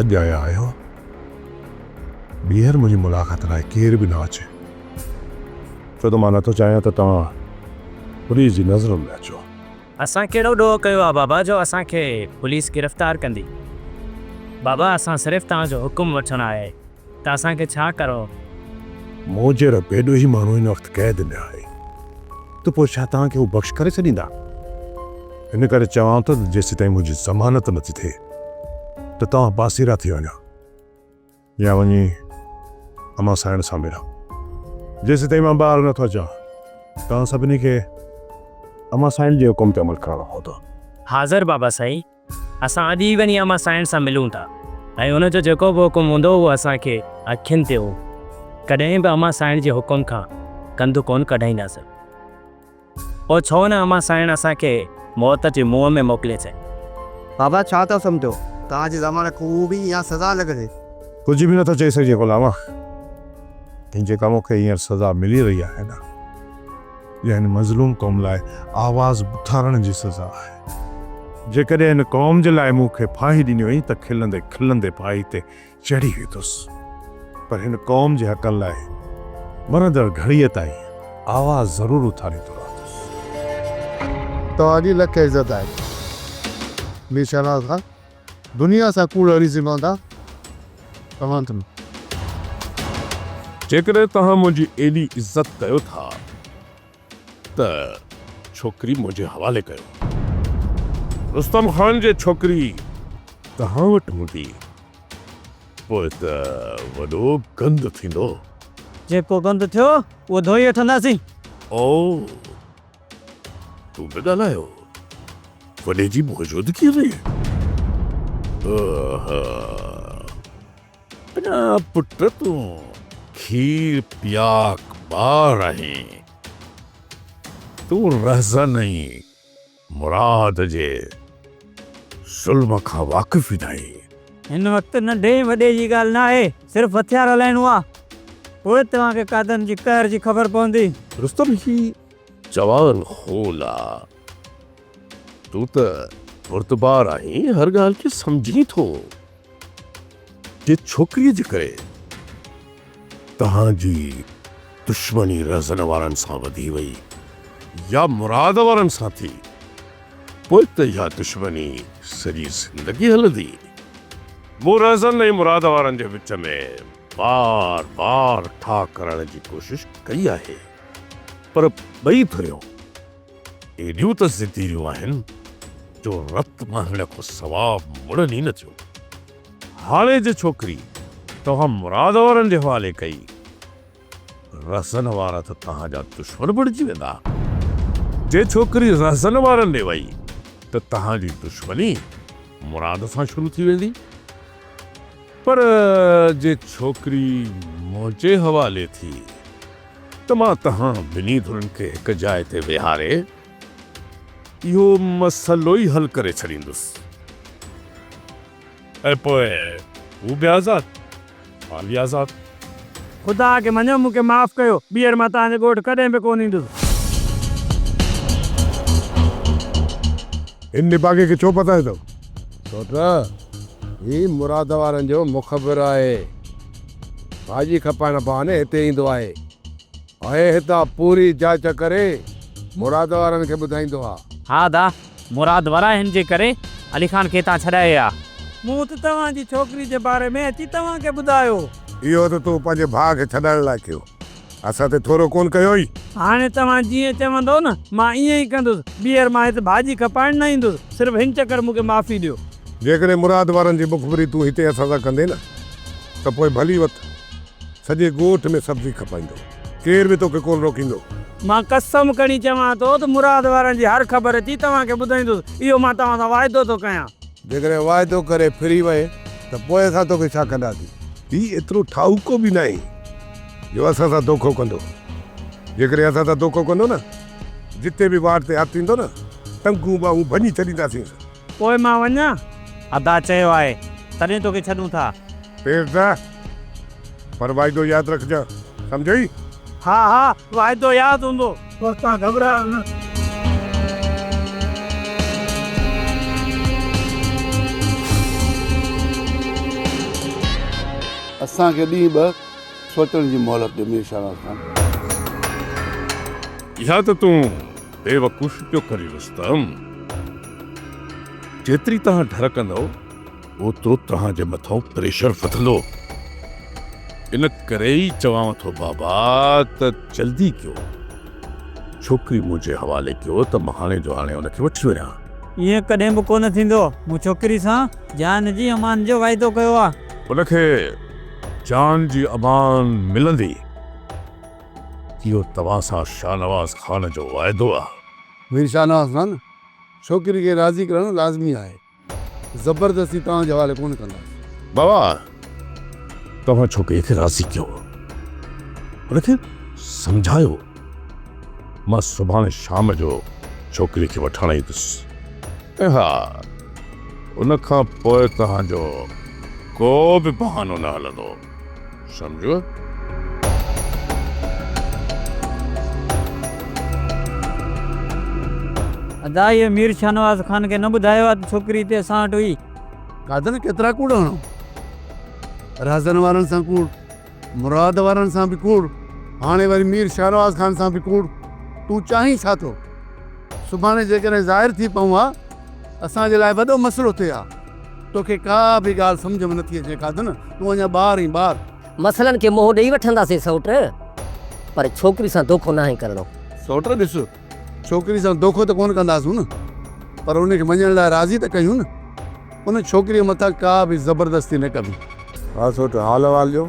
اڄ آيا آهيو، ٻيهر منهنجي ملاقات لاء ڪير به نه اچي، ڇو ته مان نٿو چاهيان ته توهان پوليس جي نظرن ۾ اچو. اسان ڪهڙو ڏوهه ڪيو آ بابا جو اسان کي پوليس گرفتار ڪندي. بابا اسان صرف توهان جو حڪم وٺڻ آيا آهيون ته اسان کي ڇا ڪرڻو. مون جهڙو بيڏوهي ماڻهو هن وقت قيد ۾ آهي ته پوء ڇا توهان کي هو بخش ڪري ڇڏيندا؟ ان ڪري چوان ٿو ته جيسيتائين منهنجي ضمانت نٿي ٿئي ته توهان پاسيرا ٿي وڃو. يا وڃي امان سائڻ سان ملان. جيسيتائين مان ٻاهر نٿو اچان، توهان سڀني کي امان سائڻ جي حڪم تي عمل ڪرڻو پوندو. حاضر بابا سائين، اسان اڄ ئي وڃي امان سائڻ سان ملون ٿا ۽ ان جو جيڪو به حڪم هوندو اهو اسان کي اکين تي هوندو. ڪڏهن به امان سائڻ جي حڪم کان ڪنڌ ڪونه ڪڍائينداسين. پوء ڇو نه امان سائڻ اسان کي موت جي منهن ۾ موڪلي ڇڏي. بابا ڇا ٿا سمجهو؟ توهان جي ضمانت خوبي يا سزا لڳندي. ڪجهه به نٿو چئي سگهجي غلام. هي جيڪا مون کي هينئر سزا ملي رهي آهي نه، اها هن مظلوم قوم لاء آواز اٿارڻ جي سزا آهي. جيڪڏهن هن قوم جي لاء مون کي ڦاهي ڏني وئي ته کلندي کلندي ڦاهي تي چڙهي ويندس، پر هن قوم جي حقن لاء مرندڙ گهڙيء تائين آواز ضرور اٿاريندو رهندس. توهان جي لک عزت آهي مير شهناز خان دنيا سان ڪوڙ هڻي سگهون ٿا توهان ته نه. جيڪڏهن توهان منهنجي ايڏي عزت ڪيو ٿا ته ڇوڪري منهنجي حوالي ڪيو. رستم خان جي ڇوڪري توهان وٽ هوندي پوء ته وڏو گند ٿيندو. جيڪو گند ٿيو اهو ڌوئي وٺنداسين. او، تون به ڳالهايو. وڏي جي موجودگيء ۾؟ اها. اڃا پٽ تون کير پياڪ ٻار آهين. تون رهزن ۽ مراد جي ظلم کان واقف ئي ناهين. هن وقت ننڍي ۽ وڏي جي ڳالهه ناهي، صرف هٿيار هلائڻو آ. پوء توهان کي قادن جي قهر جي خبر پوندي. رستم هي جوان خون آ. تون ته بردبار آهين، هر ڳالهه کي سمجهين ٿو. جي ڇوڪريء جي ڪري توهان جي دشمني رهزن وارن سان وڌي وئي يا مراد وارن سان ٿي، پوء ته اها دشمني سڄي زندگي هلندي. مون رهزن ۽ مراد وارن جي وچ ۾ بار بار ٺاهه ڪرائڻ جي ڪوشش ڪئي آهي، پر ٻئي ڌريون ايڏيون ته ضديريون آهن جو رت مهڻ کان سوا مڙن ئي نه ٿيون. هاڻي جي ڇوڪري توهان مراد وارن جي حوالي ڪئي، رهزن وارا ته توهان جا دشمن بڻجي ويندا. جي ڇوڪري رهزن وارن ڏي وئي ته توهان جي دشمني مراد سان شروع ٿي ويندي. پر جي ڇوڪري منهنجي حوالي ٿي ته مان توهان ٻنهي ڌرين کي هڪ جاء تي ويهاري اهو مسئلو ئي حل ڪري ڇڏيندس ۽ پوء هو به آزاد مان به آزاد. خدا کي مڃو مون کي معاف ڪيو، ٻيهر مان توهان جي ڳوٺ ڪڏهن به ڪونه ايندس. هن نڀاڳي کي ڇو ڦاسايو اٿو؟ سوٽ، هي مراد وارن جو مخبر آهي. ڀاڄي کپائڻ بهاني هتي ايندو آهي ۽ هتان پوري جاچ ڪري مراد وارن کي ٻڌائيندو آ. ها ادا، مراد وارا هن جي ڪري علي خان کي هتان ڇڏائي ويا. مون ته توهان جي ڇوڪري جي باري ۾ اچي توهان کي ٻڌايو. اهو ته تو پنهنجي ڀاء کي ڇڏائڻ لاء ڪيو. اسان تي ٿورو ڪونه ڪيو ئي. هاڻي توهان جيئن چوندؤ نه، مان ائين ئي ڪندس. ٻيهر مان هت ڀاڄي کپائڻ نه ايندس. صرف هن چڪر مون کي معافي ڏيو. جيڪڏهن مراد وارن جي مخبري تون هتي اسان سان ڪندين نه ته پوء ڀلي وت سڄي ڳوٺ ۾ سبزي کپائيندو. ڪير به توکي ڪونه روڪيندو. مان قسم کڻي چوان ٿو ته مراد وارن جي هر خبر اچي توهان کي ٻڌائيندس. اهو مان توهان سان واعدو ٿو ڪيان. جيڪڏهن واعدو ڪري ڦري وئين ته پوء اسان توکي ڇا ڪنداسين؟ هي ايترو ٺاهوڪو به ناهي جو اسان سان دوکو ڪندو. جيڪڏهن اسان سان دوکو ڪندو نه، جتي به واٽ تي هٿ ايندو نه، ٽنگون ٻانهون ڀڃي ڇڏينداسينس. پوء مان وڃان؟ ادا چيو آهي، تڏهن توکي ڇڏون ٿا. پيرزا، پر واعدو ياد رکجان، سمجهئي؟ ها ها، واعدو ياد هوندو. بس توهان گهٻرايو نه. اسان کي ڏينهن ٻه سوچڻ جي مهلت ڏيو مير شاهنواز خان. اها ته تون بيوقوفي پيو ڪرين رستم. جيتري توهان ڍر ڪندؤ اوترو توهان جي مٿئون پريشر وڌندو. ان ڪري ئي چوانو ٿو بابا ته جلدي ڪيو. ڇوڪري منهنجي حوالي ڪيو ته مان هاڻي جو هاڻي ان کي وٺي وڃان. ائين ڪڏهن به ڪونه ٿيندو. مون ڇوڪري سان جان جي امان جو واعدو ڪيو آ. ان کي جان جي امان ملندي. اهو توهان سان شاهنواز خان جو واعدو آ. مير شاهنواز خان، ڇوڪري کي راضي ڪرڻ لازمي آهي. زبردستي توهان جي حوالي ڪونه ڪنداسين. بابا، توهان ڇوڪري کي راضي ڪيو. ان کي سمجهايو. مان سڀاڻي شام جو ڇوڪري کي وٺڻ ايندس. ۽ ها، ان کان پوء توهان جو ڪو به بهانو نه هلندو. سمجهيو؟ ادا اهو مير شاهنواز خان کي نه ٻڌايو آ ته ڇوڪري هتي اسان وٽ هئي. قادر ڪيترا ڪوڙ هڻو. رازن وارن سان ڪوڙ، مراد وارن سان به ڪوڙ، هاڻي وري مير شاهنواز خان سان به ڪوڙ. تون چاهين ڇا ٿو؟ سڀاڻي جيڪڏهن ظاهر ٿي پئون ها، اسان جي لاء وڏو مسئلو ٿئي ها. توکي ڪا به ڳالهه سمجهه ۾ نٿي اچي قادن، تون اڃا ٻار آهين ٻار. مسئلن کي منهن ڏئي وٺنداسين سئوٽ، پر ڇوڪري سان دوکو ناهي ڪرڻو. سئوٽ ڏس، ڇوڪري سان دوکو ته ڪونه ڪنداسون نه، پر ان کي مڃڻ لاء راضي ته ڪيون نه. ان ڇوڪريء مٿان ڪا به زبردستي نه ڪبي. ها سئوٽ، حال احوال ڏيو.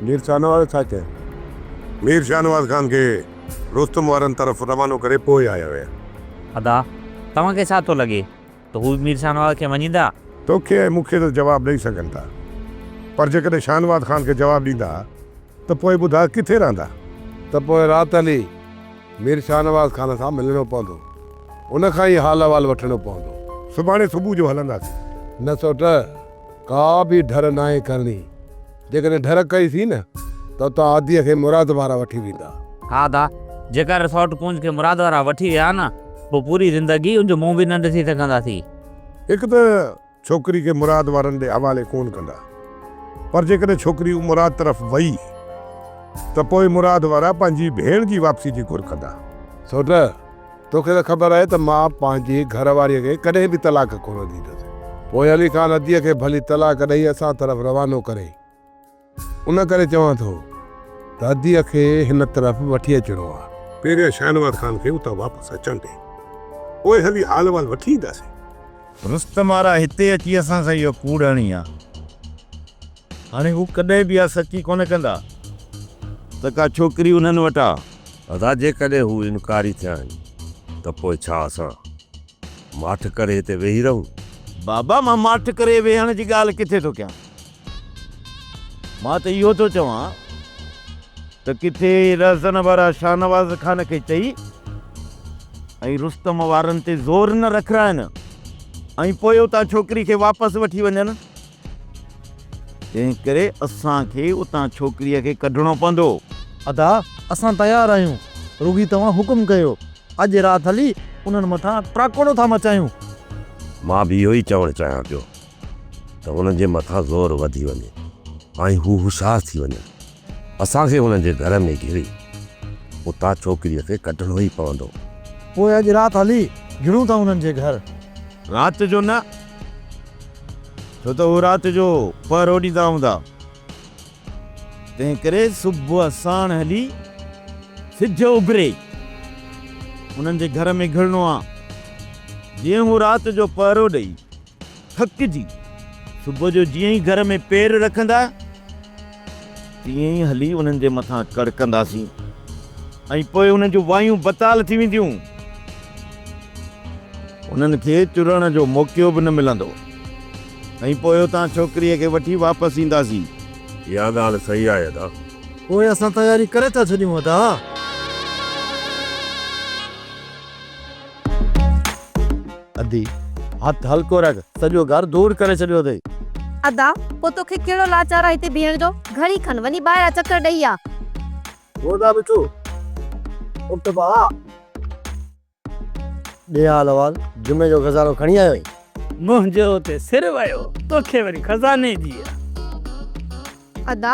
مير شاهنواز ڇا چيو؟ مير شاهنواز خان کي رستم وارن طرف روانو ڪري پوء آيو آهيان. ادا، توهان کي ڇا ٿو لڳي؟ ته هو مير شاهنواز کي مڃيندا؟ توکي ۽ مون کي ته جواب ڏئي سگهن ٿا، پر جيڪڏهن شاهنواز خان کي جواب ڏيندا ته پوء ٻڌاء ڪٿي رهندا؟ ته پوء رات هلي مير شاهنواز خان سان ملڻو پوندو، ان کان ئي حال احوال وٺڻو پوندو. سڀاڻي صبح جو هلنداسين. نه سوٽ، ڪا به ڍر ناهي ڪرڻي. جيڪڏهن ڍر ڪئي سين نه ته اتان آڌيء کي مراد وارا وٺي ويندا. ها ادا، جيڪر سئوٽ ڪونج کي مراد وارا وٺي ويا نه، پوء پوري زندگي ان جو منهن به نه ڏسي سگهنداسين. هڪ ته ڇوڪري کي مراد وارن ڏي حوالي ڪونه ڪندا، پر جيڪڏهن ڇوڪري مراد طرف وئي ته پوء مراد وارا پنهنجي ڀيڻ جي واپسي جي گهر ڪندا. سئوٽ، توکي ته خبر آهي ته مان پنهنجي گهر واريء کي ڪڏهن به طلاق ڪونه ڏيندس. پوء علي خان اديء کي ڀلي طلاق ڏئي اسان طرف روانو ڪري. ان ڪري چوان ٿو ته اديء کي هن طرف وٺي اچڻو آهي. پهريان شاهنواز خان کي اتان واپس اچڻ ڏي، پوء هلي حال احوال وٺي اينداسين. رستم وارا هتي اچي اسان سان اهو ڪوڙ هڻي ها. هاڻي هو ڪڏهن به اها سچي ڪونه ڪندا ته ڪا ڇوڪري انهن وٽ آ. ادا جيڪڏهن هو انڪاري ٿيا آهن ته پوء ڇا اسان ماٺ ڪري هتي ويهي رهون؟ بابا مان ماٺ ڪري ويهڻ جي ڳالهه ڪٿي ٿو ڪيان. مان ته اهو ٿو چوان ته ڪٿي رهزن وارا شاهنواز خان کي چئي ۽ رستم وارن تي زور نه رکرائن ۽ پوء اتان ڇوڪري کي واپس وٺي وڃن. تنهن ڪري اسان کي اتان ڇوڪريء کي ڪڍڻو پوندو. ادا، اسان تيار آهيون، رڳي توهان حڪم ڪيو. اڄ رات هلي انهن مٿان ٽاڪوڙو ٿا مچايون. مان به اهو ئي چوڻ چاهيان پيو ته انهن جي مٿان زور وڌي وڃي ۽ هو هوشيار ٿي وڃن. اسان کي انهن جي گهر ۾ گهري اتان ڇوڪريء کي ڪڍڻو ئي پوندو. پوء اڄ رات هلي گهڙون ٿا انهن جي گهر. رات جو نه، ڇو ته هو رات جو پهرو ڏيندا هوندا، تنهنڪري صبح ساڻ هلي سج اڀري انهن جي گهر ۾ گهڙڻو آ. جيئن هو رات جو پهرو ڏئي ٿڪجي صبح جو جيئن ئي گهر ۾ پير رکندا، تيئن ئي هلي انهن جي مٿان ڪڙڪنداسين ۽ پوء انهن جون وايون بتال ٿي وينديون. انهن کي چرڻ جو موقعو به نه ملندو ۽ پوء اتان ڇوڪريء کي وٺي واپس اينداسين. اها ڳالهه صحيح آهي ادا. پوء اسان تياري ڪري ٿا ڇڏيون ادا. ادي، هٿ هلڪو رک، سڄو گهر ڌوڙ ڪري ڇڏيو اٿئي. ادا، پوء توکي ڪهڙو لاچار آ هتي بيهڻ جو؟ گهڙي کن وڃي ٻاهران چڪر ڏئي آ. گودا مٺو، اٺ ڀاء. ڏي حال احوال، جمعي جو خزانو کڻي آيو آهين؟ منهنجو اتي سر ويو، توکي وري خزاني جي آ. ادا،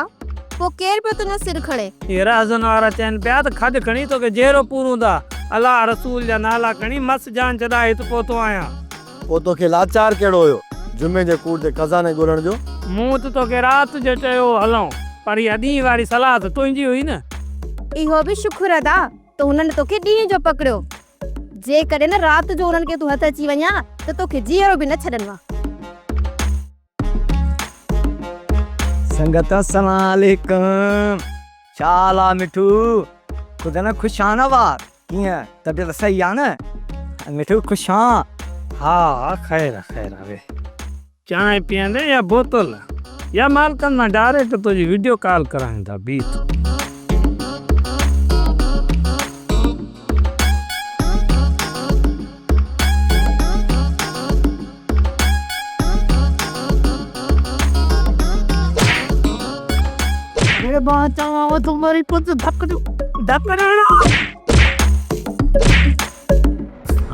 پوء ڪير پيو تنهنجو سر کڻي؟ هي رهزن وارا چون پيا ته کڏ کڻي توکي جيئرو پورون ٿا. الله رسول جا نالا کڻي مس جان ڇڏائي هت پهتو آهيان. پوء توکي لاچار ڪهڙو هيو جمعي جي ڪوڙ تي خزاني ڳولڻ جو؟ مون ته توکي رات جو چيو هو هلون، پر اها ڏينهن واري صلاح ته تنهنجي هئي نه. اهو به شڪر ادا ته هنن توکي ڏينهن جو پڪڙيو. جيڪڏهن رات جو انهن کي تون هٿ اچي وڃين ها ته توکي جيئرو به نه ڇڏن ها. سنگت السلام عليڪم ڇا حال آ مٺو خدا نه خوش آ نه وار ڪيئن طبيعت صحيح آ نه مٺو خوش آ. ها خير آ خير آ ويھ چانهه پيئندين يا بوتل يا مالڪن مان ڊائريڪٽ تنهنجي وڊيو ڪال ڪرايون ٿا بيھ تون.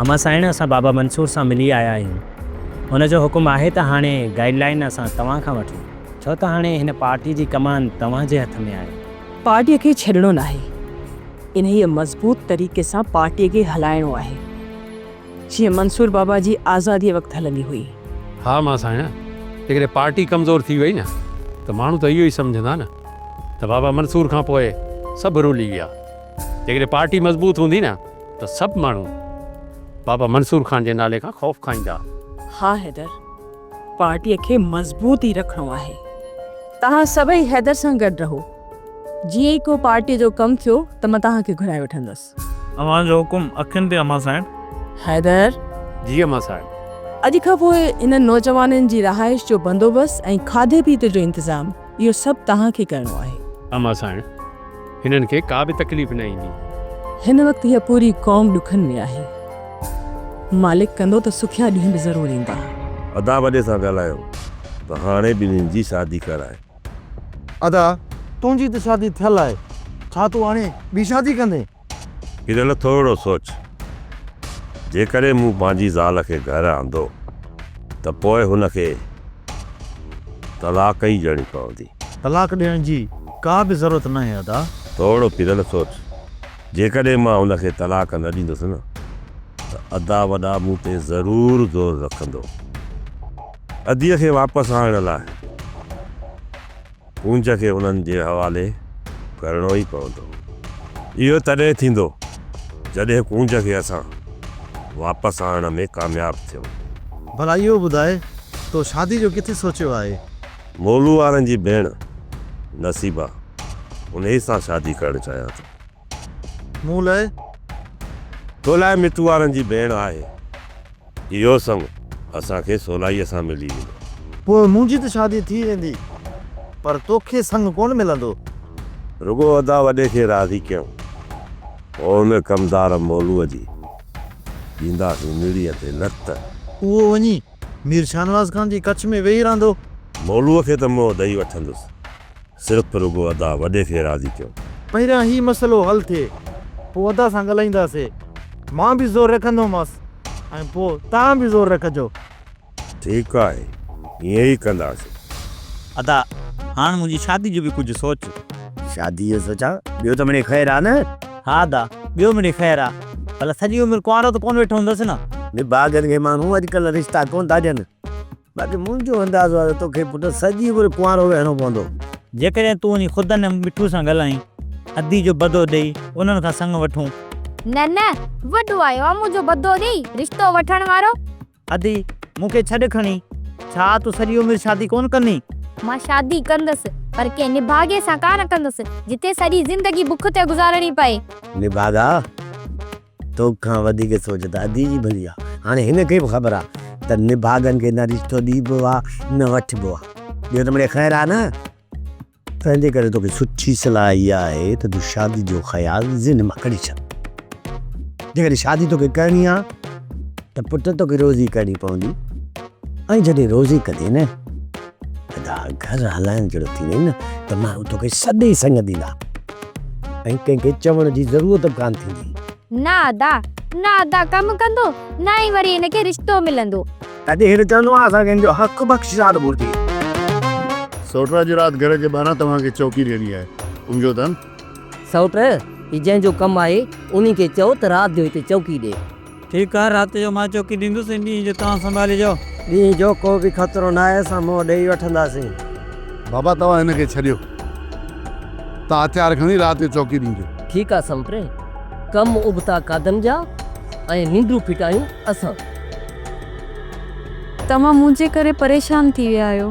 امان سائڻ اسان بابا منصور سان ملي آيا آهيون ان جو حڪم آهي ته هاڻي گائيڊ لائين اسان توهان کان وٺون ڇو ته هاڻي هن پارٽي جي ڪمان توهان جي هٿ ۾ آهي. پارٽي کي ڇڏڻو ناهي انهيء مضبوط طريقي سان پارٽي کي هلائڻو آهي. جيئن منصور بابا جي آزاديء وقت هلندي هئي. ها مان سائڻ، جيڪڏهن پارٽي ڪمزور ٿي وئي نه ته ماڻهو ته اهو ئي سمجهندا نه ته بابا منصور کان پوء سڀ رولي ويا. جيڪڏهن پارٽي مضبوط هوندي نه ته سڀ ماڻهو بابا منصور خان جي نالي کان خوف کائيندا. ها حيدر، پارٽيء کي مضبوط ئي رکڻو آهي. توهان سڀئي حيدر سان گڏ رهو. جيئن ئي ڪو پارٽيء جو ڪم ٿيو ته مان توهان کي گهرائي وٺندس. اوهان جو حڪم اکين تي امان صاحب. حيدر. جي امان صاحب. اڄ کان پوء انهن نوجوانن جي رهائش جو بندوبست ۽ کاڌي پيتي جو انتظام اهو سڀ توهان کي ڪرڻو آهي. امان صاحب هنن کي ڪا به تڪليف نه ايندي. هن وقت هيء پوري قوم ڏکن ۾ آهي. مالڪ ڪندو ته سکيا ڏينهن به ضرور ايندا. ادا وڏي سان ڳالهايو ته هاڻي ٻنهين جي شادي ڪرائي. ادا تنهنجي ته شادي ٿيل آهي، ڇا تون هاڻي ٻي شادي ڪندين؟ هيرل ٿورڙو سوچ، جيڪڏهن مون پنهنجي زال کي گهر آندو ته پوء هن کي طلاق ئي ڏيڻي پوندي. طلاق ڏيڻ جي ڪا به ضرورت ناهي ادا. ٿورڙو پيرل سوچ، جيڪڏهن مان هن کي طلاق نه ڏيندس نه ته ادا وڏا مون تي ضرور زور رکندو. اديء کي واپس آڻڻ لاء ڪونج کي انهن جي حوالي ڪرڻو ئي پوندو. اهو تڏهن ٿيندو جڏهن ڪونج کي اسان واپس آڻڻ ۾ ڪامياب ٿيون. ڀلا اهو ٻڌاء تو شادي جو ڪٿي سوچيو آهي؟ مولو وارن جي ڀيڻ نصيبه، انهيء سان شادي ڪرڻ چاهيان ٿو. مون لاء؟ تو لاء مٺو وارن جي ڀيڻ آهي. اهو سڱ اسان کي سولائيء سان ملي ويندو. پوء منهنجي ته شادي ٿي ويندي، پر توکي سڱ ڪونه ملندو. رڳو ادا وڏي کي راضي ڪيون، پوء ان ڪمدار مولوء جي ڏينداسين نڙيء تي لت. اهو وڃي مير شاهنواز خان جي ڪڇ ۾ ويهي رهندو. مولوء کي ته منهن ڏئي وٺندس. صرف رڳو ادا وڏي کي راضي ڪيو. پهريان هي مسئلو حل ٿئي، پوء ادا سان ڳالهائينداسي. مان به زور رکندومانس ۽ پوء توهان به زور رکجو. ٺيڪ آهي، ائين ئي ڪنداسين. ادا، هاڻ منهنجي شادي جو به ڪجهه سوچ. شادي جو سوچان؟ ٻيو ته مڙئي خير آ نه؟ ها ادا، ٻيو مڙئي خير آ. ڀلا سڄي عمر ڪنوارو ته ڪونه ويٺو هوندس نه؟ نڀاڳن کي ماڻهو اڄڪلهه رشتا ڪونه ٿا ڏين. باقي منهنجو اندازو آهي ته توکي پٽ سڄي عمر ڪنوارو ويهڻو پوندو. جيڪڏهن تون وڃي خدن ۽ مٺو سان ڳالهائين، ادي جو بدو ڏئي انهن کان سڱ وٺون. نه نه، وڏو آيو آ منهنجو بدو ڏئي رشتو وٺڻ وارو. ادي، مون کي ڇڏ کڻي. ڇا تون سڄي عمر شادي ڪونه ڪندين؟ مان شادي ڪندس، پر ڪنهن نڀاڳي سان ڪانه ڪندس، جتي سڄي زندگي بک تي گذارڻي پئي. نڀاڳا، توکان وڌيڪ سوچ ته ادي جي ڀلي آ. هاڻي هن کي به خبر آ ته نڀاڳن کي نه رشتو ڏبو آ نه وٺبو آ. ٻيو ته مڙئي خير آ نه. تنهنجي ڪري توکي سٺي صلاح اها آهي ته تون شادي جو خيال ذهن مان ڪڍي ڇڏ. جيڪڏهن شادي توکي ڪرڻي آ ته پٽ توکي روزي ڪرڻي پوندي ۽ جڏهن روزي ڪندين نه ادا گهر هلائڻ جهڙو ٿيندين نه ته ماڻهو توکي سڏي سڱ ڏيندا. ۽ ڪنهن کي چوڻ جي ضرورت به ڪانه ٿيندي. نه ادا، نه ادا ڪم ڪندو، نه ئي وري هن کي رشتو ملندو. تڏهن هن چوندو آهي اسان کي هن جو حق بخشائڻ گهرجي. سئوٽ اڄ رات گهر جي ٻاهران توهان کي چوڪي ڏيڻي آهي. سمجهو ٿا نه؟ سئوٽ، هي جنهن جو ڪم آهي، انهي کي چئو ته رات جو هتي چوڪي ڏي. ٺيڪ آهي، رات جو مان چوڪي ڏيندس ۽ ڏينهن جو توهان سنڀالجو. ڏينهن جو ڪو به خطرو ناهي، اسان منهن ڏيئي وٺنداسين. بابا توهان هن کي ڇڏيو. توهان هٿيار کڻي رات جو چوڪي ڏينجو. ٺيڪ آهي سئوٽ، ڪم ابتا قادن جا ۽ ننڊون ڦٽايون اسان. توهان منهنجي ڪري پريشان ٿي ويا آهيو.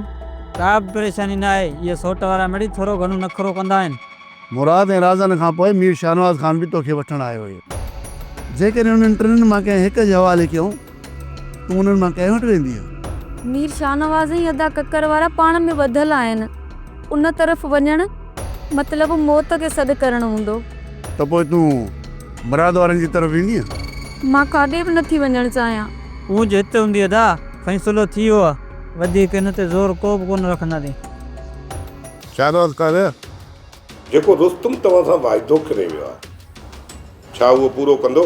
ڪا به پريشاني نه آهي. اهي سئوٽ وارا مڙئي ٿورو گهڻو نخرو ڪندا آهن. مراد ۽ رازن کان پوء مير شاهنواز خان به توکي وٺڻ آيو هيو. جيڪڏهن انهن ٽنهن مان ڪنهن هڪ جي حوالي ڪيون، تون انهن مان ڪنهن وٽ ويندينء؟ مير شاهنواز ۽ ادا ڪڪر وارا پاڻ ۾ ٻڌل آهن. ان طرف وڃڻ مطلب موت کي سڏ ڪرڻ هوندو. ته پوء تون مراد وارن جي طرف ويندينء؟ مان ڪاڏي به نٿي وڃڻ چاهيان. اونج هت هوندي ادا، فيصلو ٿي ويو آ، وڌيڪ هن تي زور ڪو به ڪونه رکنداسين. شاهنواز خان، جيڪو رستم توهان سان واعدو ڪري ويو آ، ڇا اهو پورو ڪندو؟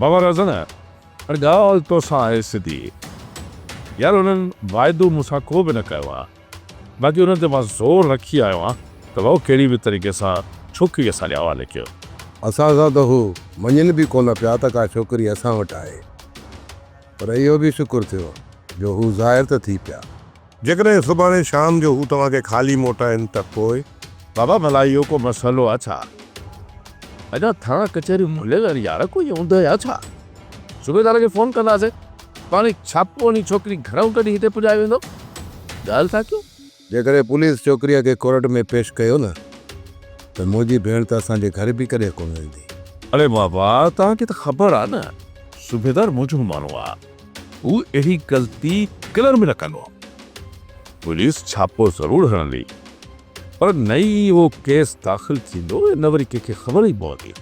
بابا رزن، هاڻي ڳالهه توسان آهي سڌي. يار انهن واعدو مون سان ڪو به نه ڪيو آ. باقي انهن تي مان زور رکي آيو آهيان ته ڀائو ڪهڙي به طريقي سان ڇوڪري اسان جي حوالي ڪيو. اسان سان ته هو مڃين به ڪونه پيا ته ڪا ڇوڪري اسان وٽ آهي. پر اهو به شڪر ٿيو جو هو ظاهر ته ٿي پيا. جيڪڏهن سڀاڻي شام جو هو توهان کي خالي موٽائين ته پوء؟ بابا ڀلا اهو ڪو مسئلو آ ڇا؟ اڃا ٿاڻا ڪچهريون کليل آهن يار ڪو اهي اوندهه آ ڇا؟ صوبيدار کي فون ڪنداسين پاڻهي ڇاپو هڻي ڇوڪري گهرئون ڪڍي هتي پڄائي ويندو. ڳالهه ٿا ڪيون. جيڪڏهن پوليس ڇوڪريء کي ڪورٽ ۾ پيش ڪيو نه ته منهنجي ڀيڻ ته اسان جي گهر به ڪڏهن ڪونه ايندي. اڙي بابا توهان کي ته خبر آ نه صوبيدار منهنجو ماڻهو آ. هو اهڙي غلطي ڪلر ۾ نه ڪندو. پوليس ڇاپو ضرور هڻندي پر نه ئي اهو ڪيس داخل ٿيندو ۽ نه وري ڪنهن کي خبر ئي پوندي.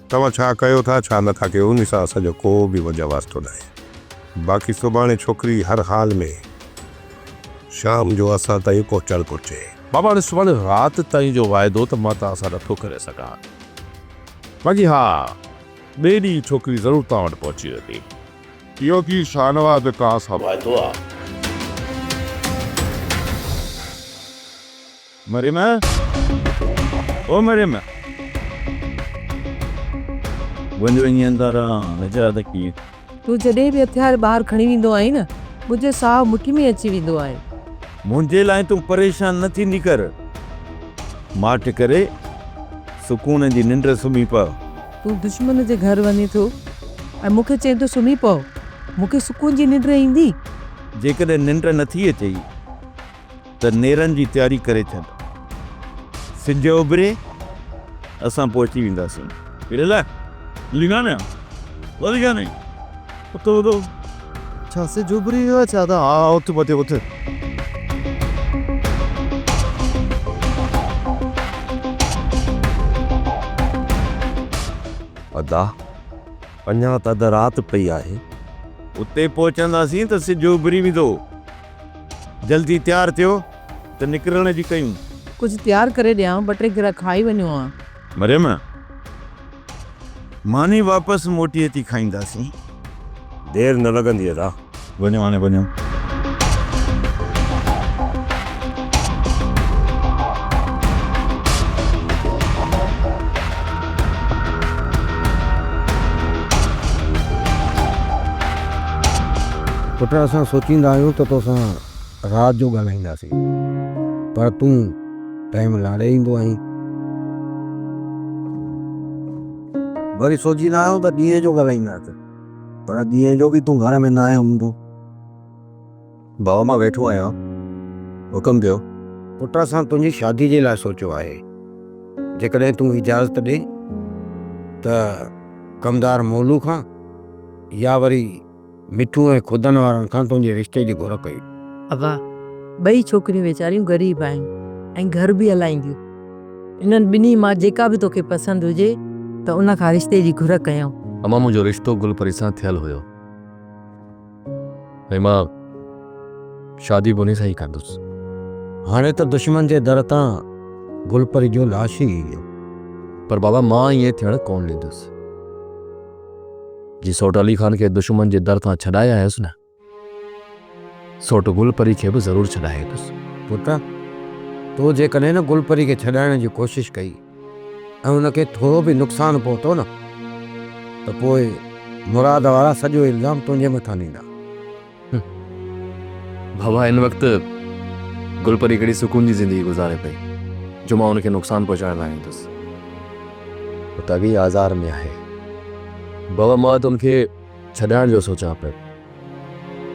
توهان ڇا ڪيو ٿا ڇا نه ٿا ڪيو انهي سان اسان جو ڪو به وجهه واسطو ناهي. باقي سڀاڻي ڇوڪري هر حال ۾ شام جو اسان تائين پهچڻ گهرجي. بابا هاڻي سڀاڻي رات تائين جو واعدو ته مان توهان سان نٿو ڪري سگهان. باقي ها ٻئي ڏينهن ڇوڪري ضرور توهان وٽ پهچي ويندي. اهو ڪي شاهنواز جو توهان سان واعدو آ. مريم او مريم. وڃ وڃي اندر نجات ڪي. تون جڏهن به هٿيار ٻاهر کڻي ويندو آهين نه، منهنجو ساهه مٺ ۾ اچي ويندو آهي. منهنجي لاء تون پريشان نه ٿيندي ڪر. ماٺ ڪري سڪون جي ننڊ سمهي پء. تون دشمن جي گهر وڃين ٿو ۽ مون کي چئين ٿو سمهي پئو. مون کي سڪون جي ننڊ ايندي؟ جيڪڏهن ننڊ نٿي اچئي ته نيرن جي تياري ڪري ڇڏ. سج اڀري اسان پهچي وينداسين. ڇا سج اڀري ويو آهي ڇا ته؟ ها اٿ مٿي اٿ. ادا اڃا ته اڌ رات پئي آهي. اتي پهچنداسين ته سج اڀري ويندو. جلدي تيار ٿيو ته نڪرڻ جي ڪيون. ڪجهه تيار ڪري ڏيانء، ٻه ٽي گرهه کائي وڃو ها. مريم، ماني واپس موٽي اچي کائينداسين. دير نه لڳندي ادا. وڃو هاڻي وڃو. پٽ اسان سوچيندا آهيون ته توسان رات جو ڳالهائينداسين پر تون ٽائيم لاڙي ايندو آهين. وري سوچيندا آهيون ته ڏينهن جو ڳالهائينداسين پر ڏينهن جو به تون گهر ۾ ناهي هوندو. بابا مان ويٺو آهيان حڪم ڪيو. پٽ اسان تنهنجي شادي جي لاء سوچيو آهي جيڪڏهن تون اجازت ڏين ته ڪمدار مولو کان يا وري مٺو ۽ خدن وارن کان تنهنجي رشتي جي گهر ڪئي. ابا، ٻئي ڇوڪريون ويچاريون غريب آهن ۽ گهر به هلائينديون. انهن ٻنهي مان جيڪا به توکي پسند هجي ته ان کان رشتي جي گهر ڪيون. امان منهنجو رشتو گل پري سان ٿيل هيو ۽ مان شادي به انهي سان ئي ڪندس. هاڻي ته دشمن جي در تان گل پري جو لاش ئي ايندو. پر بابا مان ائين ٿيڻ ڪونه ڏيندس. جي سوٽ علي خان کي دشمن جي در تان ڇڏائي آيس نه، سوٽ گل پري کي به ضرور ڇڏائي ايندس. پٽ، تو جيڪڏهن نه گل پري کي ڇڏائڻ جي ڪوشش ڪئي ۽ ان کي ٿورو به نقصان پهتو نه ته پوء مراد وارا سڄو الزام تنهنجي مٿان ڏيندا. بابا هن وقت گل پري ڪهڙي سڪون جي زندگي گذاري پئي جو مان ان کي نقصان پهچائڻ لاء ايندس. هو ته اڳي ئي آزار ۾ آهي. بابا مان ته ان کي ڇڏائڻ جو سوچان پيو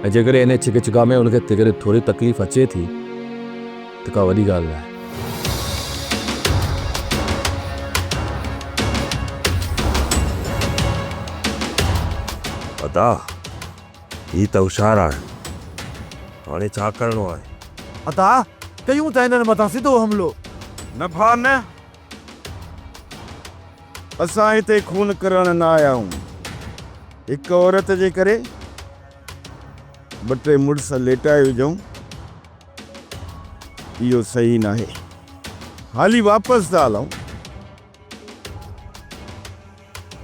۽ جيڪڏهن انهي ڇڪ ڇڪا ۾ ان کي جيڪڏهن ٿوري تڪليف اچي ٿي ته ڪا وڏي ڳالهه ناهي. ادا! هي ته هوشيار آهن. هاڻي ڇا ڪرڻو آهي؟ ادا! ڪيون ٿا هنن مٿان سڌو حملو. نه ڀاء نه. اسان هتي خون ڪرڻ نه آيا آهيون. هڪ عورت جي ڪري ٻه ٽي مڙس ليٽائي وجهون اهو صحيح ناهي. حالي واپس ٿا هلون.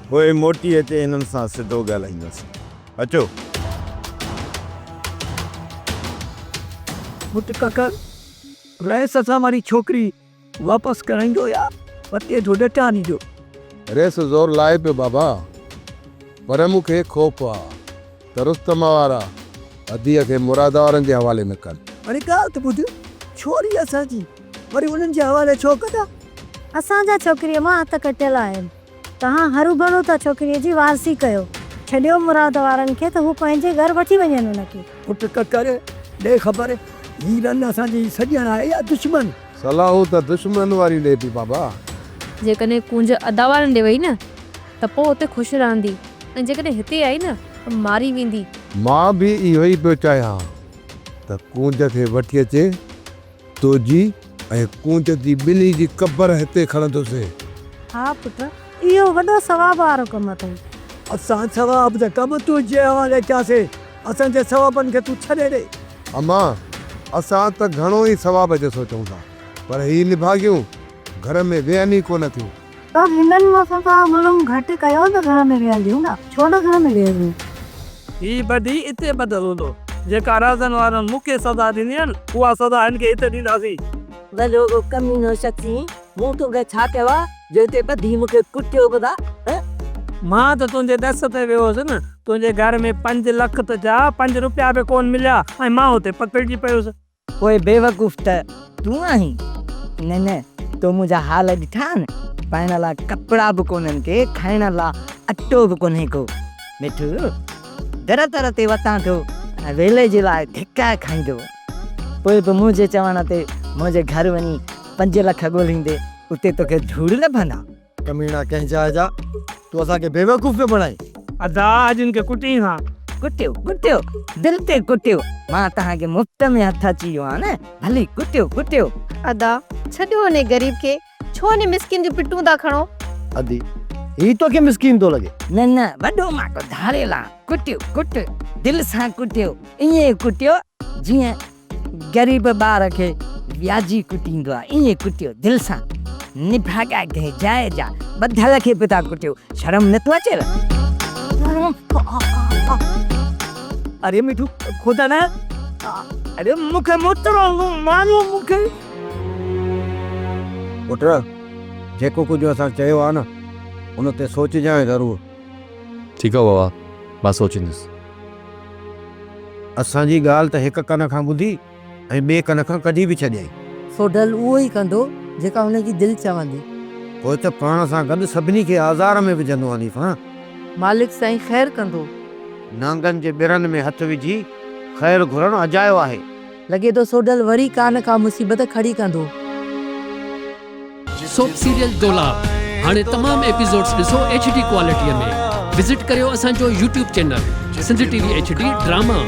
پوء موٽي اچي هنن سان سڌو ڳالهائينداسين. اچو. پٽ ڪڪر، رئيس اسان واري ڇوڪري واپس ڪرائيندو يا پتي جو ڏٽا ڏيندو؟ رئيس زور لائي پيو بابا، پر مون کي خوف آ ته رستم وارا اديء کي مراد وارن جي حوالي نه ڪن. اڙي ڳالهه ته ٻڌ، ڇوري اسان جي وري انهن جي حوالي ڇو ڪندا؟ اسان جا ڇوڪريء مان هٿ ڪٽيل آهن. توهان هروڀرو ٿا ڇوڪريء جي وارثي ڪيو. ڇڏيو مراد وارن کي ته هو پنهنجي گهر وٺي وڃن ان کي. پٽ ڪڪر، ڏي خبر، هي رن اسان جي سڄڻ آهي يا دشمن؟ صلاحون ته دشمنن واريون ڏئي پئي بابا. جيڪڏهن ڪونج ادا وارن ڏي وئي نه ته پوء اتي خوش رهندي ۽ جيڪڏهن هتي آئي نه ته ماري ويندي. مان به اهو ئي پيو چاهيان ته ڪونج کي وٺي اچي تنهنجي ۽ ڪونج جي ٻنهي جي قبر هتي کڻندس. ها پٽ، اهو وڏو ثواب وارو ڪم اٿئي. اسان ثواب جا ڪم تنهنجي حوالي ڪياسين، اسان جي ثوابن کي تون ڇڏي ڏي. امان، اسان ته گهڻو ئي ثواب جو سوچون ٿا، پر هي نڀاڳيون گهر ۾ ويهن ئي ڪونه ٿيون. پر هنن مون سان ته ظلم گهٽ ڪيو ته گهر ۾ ويهنديون نه، ڇو نه گهر ۾ ويهنديون. هي ٻڌي اتي ٻڌل هوندو. جيڪا رازن وارن مون کي سزا ڏني آهي نه، اها سزا هن کي هتي ڏينداسين. ڀلو ڪو ڪمينو شخص آهين، مون توکي ڇا ڪيو آهي جو هتي ٻڌي مون کي ڪٽيو به ٿا، هه؟ مان ته تنهنجي ڏس تي ويو هوس نه، تنهنجي گهر ۾ پنج لک ته ڇا، پنج روپيا به ڪونه مليا ۽ مان اتي پڪڙجي پيس. پوء بيوقوف ته تون آهين. نه نه، تو منهنجا حال ڏٺا آهن، پائڻ لاء ڪپڙا به ڪونهن ڪي، کائڻ لاء اٽو به ڪونهي ڪو. مٺو، در در تي وتان ٿو ۽ ويلي جي لاء ڌڪا کائيندو. پوء به منهنجي چوڻ تي منهنجي گهر وڃي پنج لک ڳولهيندي، اتي توکي ڌوڙ لڀندا. ڪميڻا ڪنهن جاء جا، تون اسان کي بيوقوف پيو بڻائين. ادا اڄ ان کي ڪٽين ها. ڪٽيو ڪٽيو دل تي ڪٽيو مان توهان کي مفت ۾ هٿ اچي ويو آهيان نه ڀلي ڪٽيو ڪٽيو. ادا ڇڏيو انهي غريب کي ڇو انهي مسڪين جون پٽون ٿا کڻو. ادي هي توکي مسڪين ٿو لڳي. نه نه وڏو مان ڪو ڌاڙيل آهيان ڪٽيو ڪٽ دل سان ڪٽيو ائين ڪٽيو جيئن غريب ٻار کي وياجي ڪٽيندو آ ائين ڪٽيو دل سان نڀاڳا ڪنهن جاء جا ٻڌل کي به ٿا ڪٽيو شرم نه ٿو اچيو. اري مٺو خدا نه اري مونکي موترو ماريو مونکي. پٽ جيڪو ڪجهه اسان چيو آ نه ان تي سوچجانء ضرور. ٺيڪ آ بابا مان سوچيندس. اسان جي ڳالهه ته هڪ ڪن کان ٻڌي ۽ ٻئي ڪن کان ڪڍي به ڇڏيائين. سوڍل اهو ئي ڪندو جيڪا هن جي دل چوندي. پوء ته پاڻ سان گڏ سڀني کي آزار ۾ وجهندو حنيفان. مالڪ سائين خير ڪندو. نانگن جي ٻرن ۾ هٿ وجهي خير گهرڻ اجايو آهي. لڳي ٿو سوڍل وري ڪا نه ڪا مصيبت کڙي ڪندو. سوپ سيريل دولاب هاڻي تمام ايپيسوڊز ڏسو ايڇ ڊي ڪوالٽي ۾ وزٽ ڪريو اسان جو YouTube channel Sindh T V H D drama.